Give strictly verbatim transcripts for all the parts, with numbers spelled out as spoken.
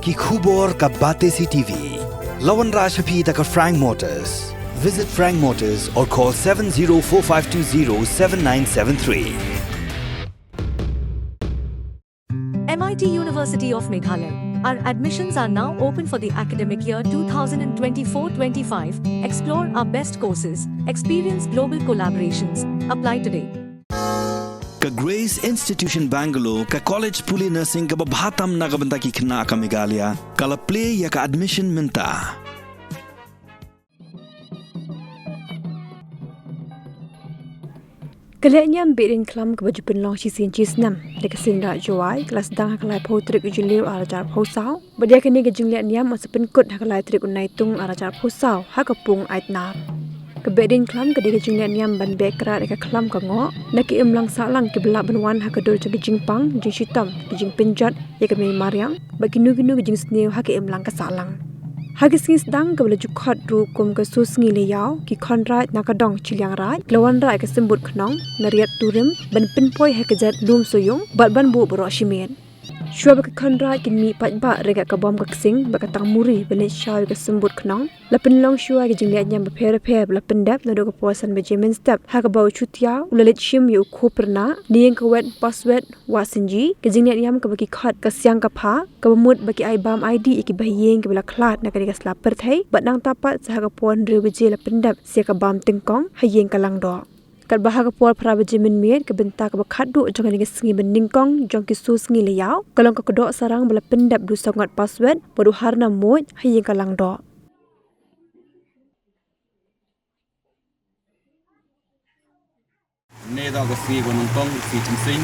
Ki khubor ka Batesi T V. La wanrah sha phi da ka Frank Motors. Visit Frank Motors or call seven zero four five two zero seven nine seven three. M I T University of Meghalaya. Our admissions are now open for the academic year two thousand twenty-four twenty-five. Explore our best courses, experience global collaborations. Apply today. Ka Grace Institution Bangalore, ka college pule nursing kaba bha tam na ka bynta ki khynnah ka Meghalaya, ka la plie ïa ka admission mynta. Ka lehniam Behdeiñkhlam kaba ju pynlong shisien shisnem da ka Seiñ Raij Jowai ka la sdang ha ka laiphew tarik u Jylliew arhajar arphew saw, bad ïa kane ka jinglehniam yn sa pynkut ha ka lai tarik u Naitung arhajar arphew saw ha ka Pung Aitnar. Ka Behdeiñkhlam ka dei ka jinglehniam ban beh krad ïa ka khlam ka ngoh na ki imlang sahlang kiba lah ban wan ha ka dur jong ki jingpang, jingshitom, ki jingpynjot ïa ka mei mariang bad kino kino ki jingsniew ha ka imlang ka sahlang. Ha ka sngi sdang kaba la ju khot ruh kum ka Suh Sngi Lehïaw, ki khonraij na ka dong shiliang raij ki la wanrah ïa ka symbud khnong na riat turim ban pynpoi ha ka jait lum Sohiong bad ban buh baroh shi miet. Shuwa ba ki khonraij kin mih paidbah ryngkat ka bom ka ksing bad ka tang muri ban leit shaw ïa ka symbud khnong, la pynlong shuwa ïa ka jinglehniam bapher bapher ba la pyndep naduh ka por san baje mynstep, ha kaba u Shu Tïaw u la leit shim ïa u Khup Rnah na ïing ka Wet Paswet Wahsynji. Ka jinglehniam kaba ki khot Ka Siang Ka Pha, kaba mut ba ki ai bam ai dih ïa kiba ha ïing kiba la khlad na kane ka sla pyrthei, bad nangta pat sa ha ka por hynriew baje la pyndep sa ïa ka bam tyngkong ha ïing ka Langdoh. Katba ha ka por phra baje mynmiet, ka bynta kaba khatduh jong kane ka sngi ba nyngkong jong ki Suh Sngi Lehïaw ka long ka kdoh sarang ba la pyndep da u Sangot Paswet bad u Harnam Muid ha ïing ka Langdoh. Ynne toh ka sngi kaba nyngkong, ka sngi Jingshynshar,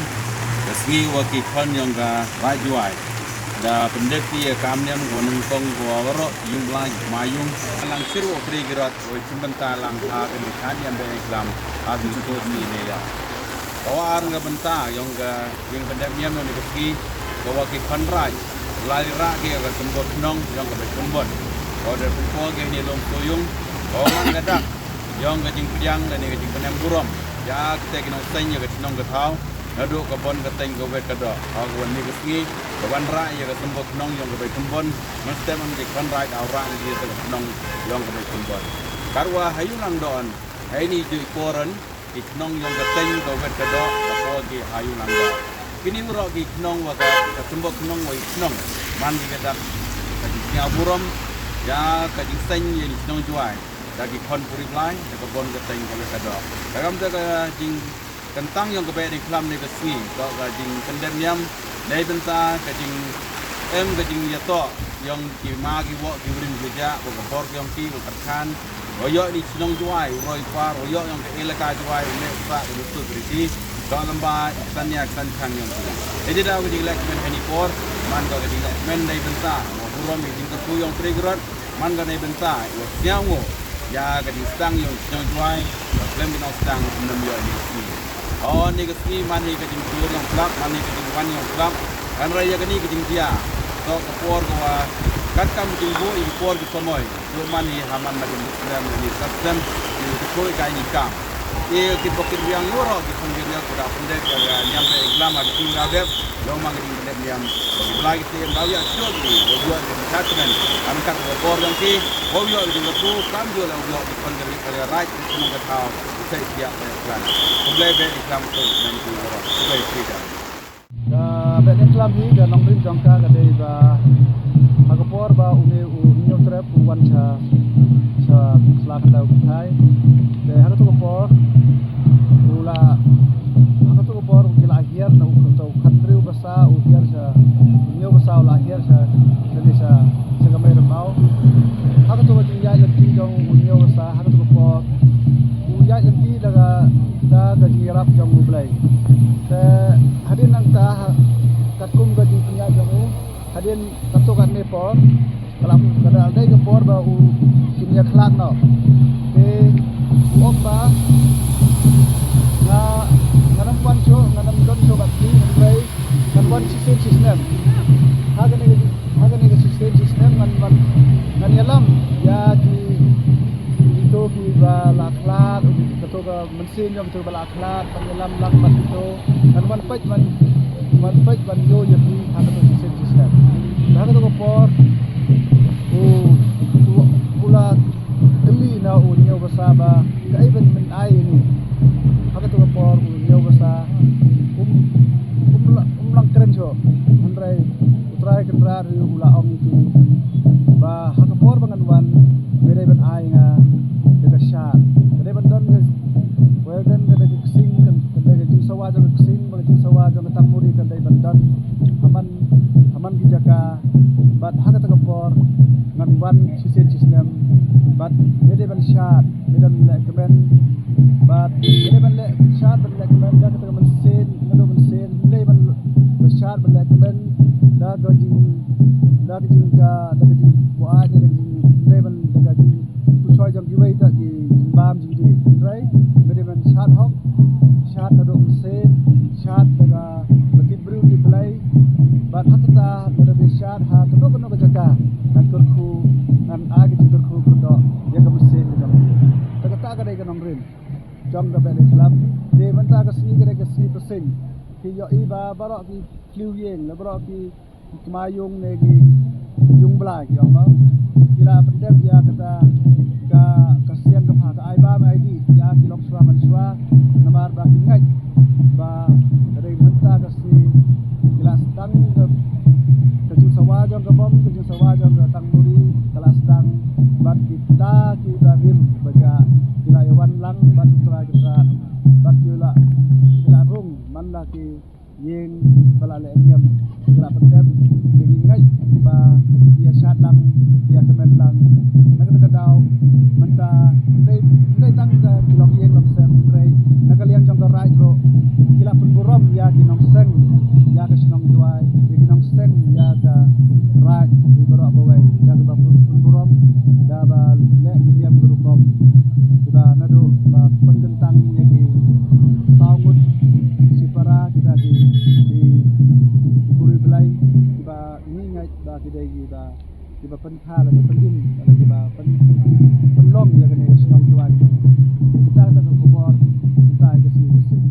ka sngi wa ki khon yong ka Raij Jowai da pyndep ïa ka kam niam kaba nyngkong, ka wa waroh ki jong Blai ki kmai yung, lang sir wa u Trai Kirot, wa i chim bynta lang ha kane ka niam Behdeiñkhlam ha ka Suh Sngi Lehïaw. Ka wa ar ka bynta yong ka jingpyndep niam yong kane ka sngi, ka wa ki khonraij la leit rah ki ïa ka symbud khnong yong ka Beitpynbun, ka wa da pynpoi ki ha ine i lum Sohiong, ka wa man ka dak yong ka jingpdiang lane ka jingpynem burom ïa kita ki nongseng ïa ka shnong ka thaw, naduh ka Bon ka Teiñ, ka Wet ka Doh, ha ka wan ine ka sngi ka wanrah ïa ka symbud khnong yong ka Beitpynbun. Mynstep ki khonraij la wanrah ïa ka shnong yong ka Beitpynbun. Katwa ha ïew Langdoh, ha ine i por, ki shnong yong ka Teiñ, ka Wet ka Doh, ka poi ki ha ïew Langdoh. Kine waroh ki shnong wa ka, ka symbud khnong wa i shnong, man ki ka dak ka jingsngew burom ïa ka jingseng ïa i shnong Jowai da ki khon puri Blai, da ka Bon ka Teiñ, ka Wet ka Doh. Ka kam da ka jingkyntang yong ka Behdeiñkhlam ine ka sngi, toh ka jingpyndep niam na i bynta ka jingem ka jingïatoh yong ki ma ki woh, ki briew ki jaka, wa ka bor yong ki, wa ka kyrkhan, wa ïoh ine i shnong Jowai u roi u par, wa ïoh yong ka elaka Jowai u leh u sah, u leh u sah riti, toh lamba i san ïa ka san khan yong ki. Hynrei da ka jingleh kmen ha ine i por, man ka jingleh kmen na i bynta wa burom ïa ka jingkyrkhu yong u Trai Kirot, man ka na i bynta wa sngewnguh ïa ka jingsdang yong i shnong Jowai, wa khlem ki nongsdang ym ïoh ine i sngi. O, ine ka sngi man hi ka jingjur yong u khlap, man hi ka jingwan yong u khlap. Hynrei ïa kane ka jingjia, toh ka por ka wa katkam ka jingbuh ïa ki por ki samoi, to man hi ha man la ka jingbuh slem, ïa ki sat slem, ïa ki khuid ka ïa ki kam. Ïa ki bok ki riang ïa waroh ki khun ki riang, ki da pyndep ïa ka niam Behdeiñkhlam ha ki sngi ba la dep, ïa u man ka jingpyndep niam. Ki Blai ki Trai, ym da ïa shuh ki, wa ïoh ki jingkhatmen, ha ryngkat ka bor yong ki, wa ïoh ki jingkyrkhu, kam ïoh la ïoh ki khon ki riang, ka raij, ki nong ka thaw. Khublei Behdeiñkhlam, khublei Behdeiñkhlam, khublei Behdeiñkhlam. Ka Behdeiñkhlam hi ka nongrim jong ka ka dei ba ha ka por ba une u Hynñiewtrep u wan sha, sha sla khyndaw kynthai. Te ha katu ka por u la, ha katu ka por u ki la hiar na u kynto u khatriew basa u hiar sha, u hynñiew basa u la hiar sha, sha, sha, sha ka Mei Rynmaw. Ha katu ka jingïaid lynti jong u hynñiew basa ha katu ka por u ïaid lynti da ka, da ka jingïarap jong U Blei. Te hadien nangta ha, katkum ka jingpynïaid jong u, hadien katto katne por, ka la, ka la dei ka por ba u kin ïakhlad noh. Te u ong ba nga, ngan ym wan shuh, ngan ym don shuh bad phi, hynrei ngan wan shisien shisnem. Ha kane ka, ha kane ka shisien shisnem ngan wan, ngan ïalam ïa ki, kito kiba la khlad, kato ka mynsiem jong kito ba la khlad, ban ïalam lang bad kito. Ngan wan peit ban, wan peit ban ïoh ïa phi ha kato ka shisien shisnem. Ha kato ka Por u, u, u la kylli na u Hynñiewbasa ba kaei ban pyn-ai ïa ngi. Ha kata ka por u Hynñiewbasa um, um la, um lah kren shuh. Hynrei U Trai Kynrad u la ong ïa ki ba ha ka por ba ngan wan, me dei ban ai ïa nga da ka shad. Ka dei ban don ka, ka dei ka ksing, ka dei ka jingsawa jong ka ksing, bad ka jingsawa jong ka tangmuri ka dei ban don ha man, ha man ki jaka. Bad ha kata ka por ngan wan shisien shisnem. Bad me dei ban shad, me dei ban leh kmen. Bad me dei ban leh shad, ban leh kmen da kata ka mynsiem, naduh mynsiem, me dei ban, ban shad, ban leh kmen da ka jing, da ka jing ka, da ka jingbuaid, da ka jing, me dei ban, da ka jing, u shoi jong kiwei ta ki jingbam jingdih. Hynrei me dei ban shad hok, shad naduh mynsiem, shad da ka ba tip briew tip Blei. Bad ha kata lada me shad ha kano kano ka jaka, ngan kyrkhu, ngan ai ka jingkyrkhu kyrdoh ïa ka mynsiem ka jong me. Te kata ka dei ka nongrim jong ka Balei Club. Te mynta ka sngi ka dei ka sngi Pyrshing. Ki ïohi ba baroh ki thliew ïing, la baroh ki ki kma ïung ne ki ïung blai ki ong ba ki la pyndep ïa kata ka, ka siang ka pha, ka ai bam ai dih ïa ki longshuwa manshuwa, namar ba ki ngeit ba ka dei mynta ka sngi ki la sdang ka, ka jingsawa jong ka bom, ka jingsawa jong ka tangmuri ka la sdang. Bad kita ki ba rim ba ka ki la ïa wan lang bad U Trai Kynrad bad ki la, ki la rung man la ki ïing ba la leh niam, ki la pyndep, ki ngeit ba ki ïa shad lang, ki ïa kmen lang. Na kata ka daw mynta ym dei, ym dei tang ka ki longïing longsem, hynrei na ka liang jong ka raid ruh ki la pynburom ïa ki nongseng, ïa ka shnong Jowai, ïa ki nongseng, ïa ka raid, ki baroh kawei, ïa kiba pyn-, pynburom, da ba leh ki niam ki rukom, kiba naduh ba pynkyntang ïa ki saw ngut shipara kita ki, ki, ki kurim Blei kiba ngi ngeit ba ki dei kiba, kiba pynkha lane pyn-im lane kiba pyn-, pynlong ïa kane ka shnong Jowai. Kita, kita ka khubor, kita ka sngi ka sngi.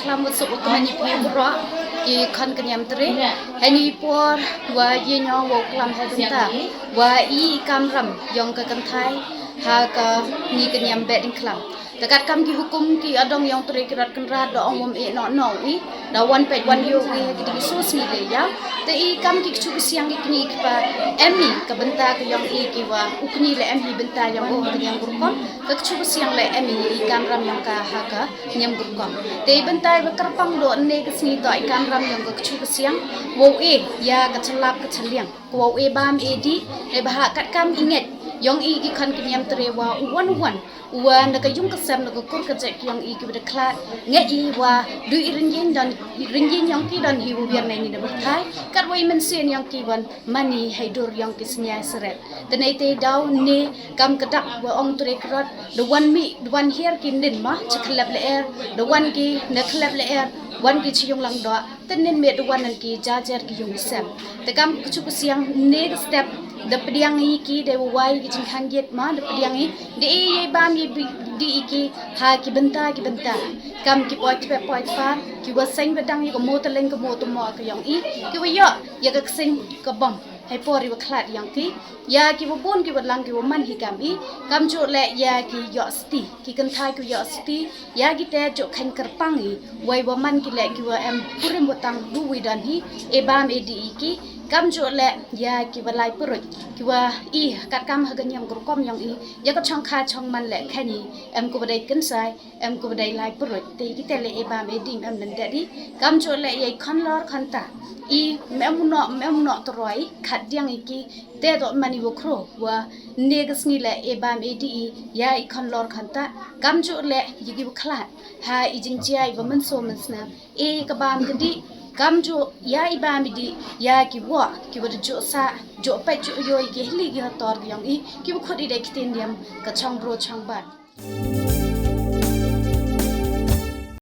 Ram u suk u kmen ïa phi baroh ki khon ka niam tre. Hani por wa ïa ñong wa klam ha bynta wa i kamram yong ka kynthai ha ka ni ka niam Behdieñkhlam. Te kat kam ki hukum ki adong yong tre ki rot kynrad da ong wam e no no i da wan pet wan yo i ha ki ding sus ni le ya. Te i kam ki kchu ki siang ki kni ki pa em i ka bynta ka yong i ki wa u kni le em hi bynta yong u ha ka niam gurkom. Ka kchu ki siang le em i i kamram yong ka ha ka niam gurkom. Te i bynta i ba kyrpang do ne ka sngi to i kamram yong ka kchu ki siang. Wow e ya ka chalap ka chaliang. Wow e bam e di e ba ha kat kam i nget yong i ki khon ki niam tre wa u wan u wan. Wa na ka yung ka sem na ka kur ka jek yong i ki wa da khlad nge i wa du i rinjin don rinjin yong ki don hi wa wir na ni da berthai kat wa i mensin yong ki wan mani hai dur yong ki snya seret. Te nei te daw ne kam ka dak wa ong tre krot da wan mi da wan her ki nin ma cha khlep le er da wan ki na khlep le er wan ki chi yung lang do. Te nin me da wan nan ki jajer ki yung sem. Te kam ka chu ka siang ne ka step da pdiang i ki da wai ki jingkhang yet ma da pdiang i da i ye bam i bi- di i ki ha ki bynta ki bynta. Kam ki poi tpe poi tpa ki wa seng ba dang i ka mo ta leng ka mo ta mo ka yong i ki wa yo ya ka kseng ka bom. Hai por i wa khlad yong ki ya ki wa bun ki wa lang ki wa man hi kam i kam chu le ya ki yo sti ki kynthai ki yo sti. Ya ki te jok khan kyrpang i wai wa man ki le ki wa em kurim wa tang du wi dan hi e bam e di i ki kam jok le ya ki wa lai pyrut ki wa i kat kam ha ka niam gurkom yong i ya ka chong kha chong man le khan i em ku wa dai kynsai em ku wa dai lai pyrut te ki te le e bam e di em nan de di kam jok le ya i khon lor khon ta i mem no mem no troi khat diang i ki te do man i wa khro wa ne ka sngi le e bam e di i ya i khon lor khon ta kam jok le ya ki wa khlad. Ha i jingjia i wa mynso mynsnam e ka bam ka di kam jok ya i bam i di ya ki wa ki wa da jok sa jok pet jok yo i ki hli ki hator ki yong i ki wa khut i dei ki tin diam ka chong bro chong ban.